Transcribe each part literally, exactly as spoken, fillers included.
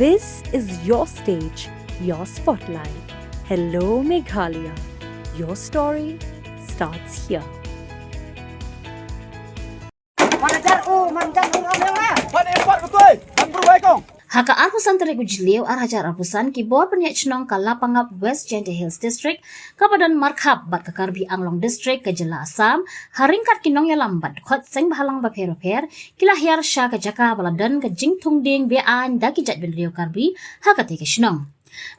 This is your stage, your spotlight. Hello, Meghalaya. Your story starts here. Ha ka arphew san tarik u Jylliew ar hajar arphew san, ki bor pynïaid shnong ka Lapangap, West Jaintia Hills District, kaba don markhap bad ka Karbi Anglong District ka jylla Assam, ha ryngkat ki nongïalam bad dkhot seng bhalang bapher bapher, ki la hiar sha ka jaka ba la don ka jingthung dieng be-aiñ da ki jaitbynriew Karbi ha katei ka shnong.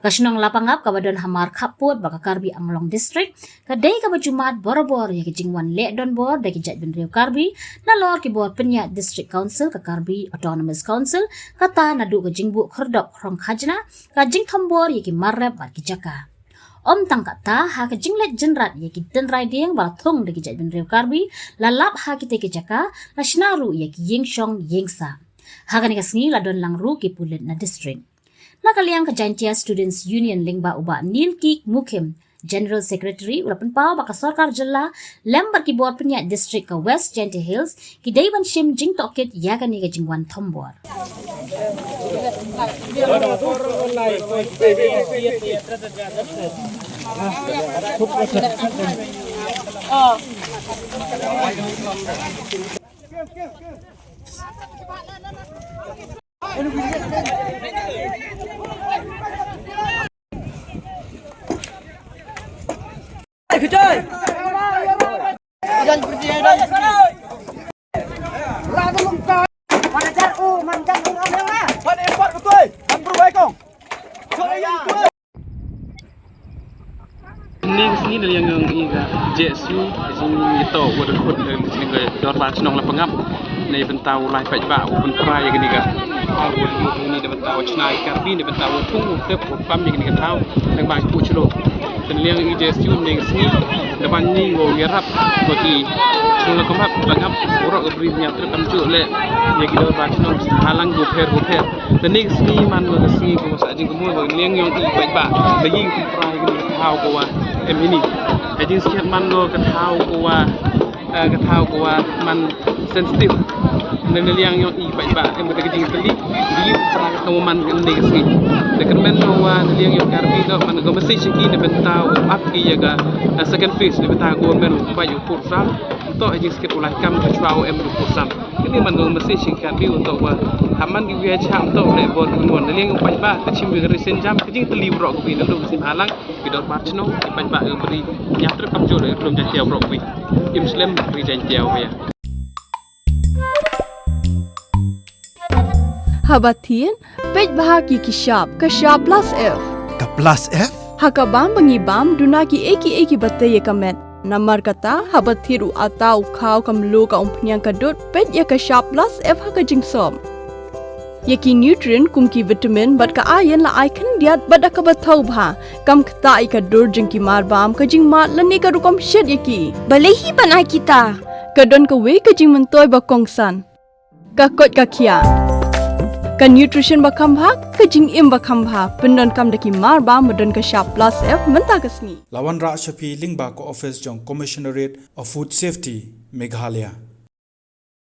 Ka shnong Lapangap kaba don ha markhap pud bad ka Karbi Anglong District, ka dei kaba ju mad borabor ïa ka jingwan leh donbor da ki jaitbynriew Karbi, nalor ki bor pynïaid District Council, ka Karbi Autonomous Council, kata naduh ka jingbuh khyrdop khrong khajna, ka jingthombor ïa ki mar rep bad ki jaka. Ym tang katta, ha ka jingleit jynrat ïa ki tynrai dieng ba la thung da ki jaitbynriew Karbi, la lap ha kitei ki jaka, la shna ruh ïa ki ïing shong ïing sah. Ha kane ka sngi la don lang ruh ki pulit na district. Na ka liang ka Jaintia Students Union lyngba u Bah Nilkik Mukhim, General Secretary, u la pynpaw ba ka sorkar jylla lem bad ki bor pynïaid district ka West Jaintia Hills ki dei ban shim jingtohkit ïa kane ka jingwan thombor. Kane ka sngi na liang jong i ka J S U, ka jingïatoh wa da khot ka jingdorbar shnong Lapangap na bynta u lai paidbah u pynpra ïa kane ka, ah, u, u, u, na bynta u chna ïa ka Karbi, na bynta u thung u tep u pam ïa kane ka thaw, tang ba ki puh shlur. Te na liang i J S U kane ka sngi da ban ïa u ïarap wa ki shnong Lapangap, Lapangap, u rok u bri ïa trep kam ju leh ïa ki dorbar shnong ha lang bapher bapher. Te na ka sngi man ka sngi ka wa sa jingkynmaw wa liang jong i paidbah ba ïing pynpra ïa kane ka thaw ka wa em hini. Ka jingskhem man ka thaw ka wa, eh, ka thaw ka wa man sensitive. Na liang jong i paidbah em ka jingkylli ba ïing pynpra ka wa man ka na ka sngi. Te kyrmen ka wa na liang jong Karbi ka man ka message ki na bynta u ap ki ïa ka, eh, second phase na bynta ka government u bai u pur sa. To ka jingskhem u lai kam ka chwa u em u pur sa. Kane man ka message ka Karbi u to wa ha man ki wi ha cham to le bor ki wan na liang u paidbah ka chim wi ka risen jam ka jingtylli u rok wi na dong sim halang ki dorbar shnong ki paidbah u bri ïa trep kam ju le tlum Jaintia u rok wi. Im slem ri Jaintia u ya. Haba thied, peit bha ki ki shap, ka shap plus F. Ka plus F? Ha ka bam ba ngi bam, duna ki ei ki ei ki ba tei ïa ka met. Namar kata, haba thied u ata u khaw ka mluh ka umphniang ka dud, peit ïa ka shap plus F ha ka jingsop. Ïa ki nutrient kum ki vitamin bad ka iron la ai khyndiat bad da kaba thaw bha. Kam ktah ïa ka dur jong ki mar bam ka jingmad lane ka rukom shet ïa ki. Balei hi ban ai kita? Ka don kawei ka jingmyntoi ba kongsan. Ka koit ka khiah. Ka nutrition ba kham bha, ka jingim ba kham bha, pyndonkam da ki mar bam ba don ka shap plus F mynta ka sngi. La wanrah sha phi lyngba ka office jong Commissionerate of Food Safety, Meghalaya.